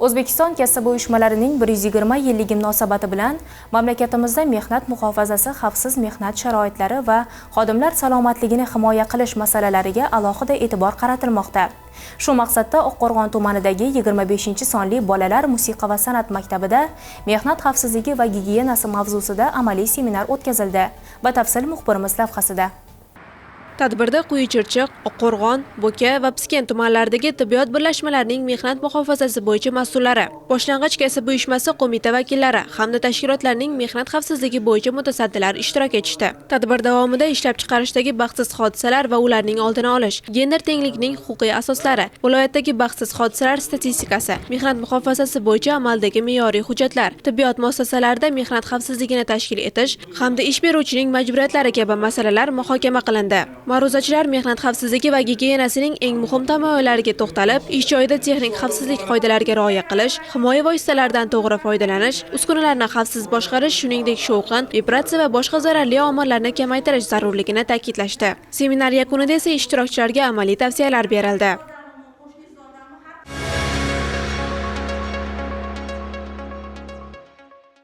O'zbekiston kasaba uyushmalarining 120 yilligi munosabati bilan mamlakatimizda mehnat muhofazasi, xavfsiz mehnat sharoitlari va xodimlar salomatligini himoya qilish masalalariga alohida e'tibor qaratilmoqda. Shu maqsadda Oqqo'rg'on tumanidagi 25-sonli bolalar musiqa va san'at maktabida mehnat xavfsizligi va gigiyenasi mavzusida amaliy seminar o'tkazildi. Batafsil muxbirimiz lavhasida. Tadbirda Quyi Chirchiq, Oqqo'rg'on, Bo'ka va Piskent tumanlaridagi tibbiyot birlashmalarining mehnat muhofazasi bo'yicha mas'ullari, boshlang'ich kasaba uyushmasi qo'mita vakillari hamda tashkilotlarning mehnat xavfsizligi bo'yicha mutasaddilari ishtirok etishdi. Tadbir davomida ishlab chiqarishdagi baxtsiz hodisalar va ularning oldini olish, gender tenglikning huquqiy asoslari, viloyatdagi baxtsiz hodisalar statistikasi, mehnat muhofazasi bo'yicha amaldagi me'yoriy hujjatlar, tibbiyot muassasalarida mehnat xavfsizligini tashkil etish hamda ish beruvchining majburiyatlari kabi masalalar muhokama qilindi. Ma'ruzachilar mehnat xavfsizligi va gigiyenasining eng muhim tamoyillariga to'xtalib, ish joyida texnik xavfsizlik qoidalariga rioya qilish, himoya vositalaridan to'g'ri foydalanish, uskunalarni xavfsiz boshqarish, shuningdek shovqin, vibratsiya va boshqa zararli omillarni kamaytirish zarurligini ta'kidlashdi. Seminar yakunida esa ishtirokchilarga amaliy tavsiyalar berildi.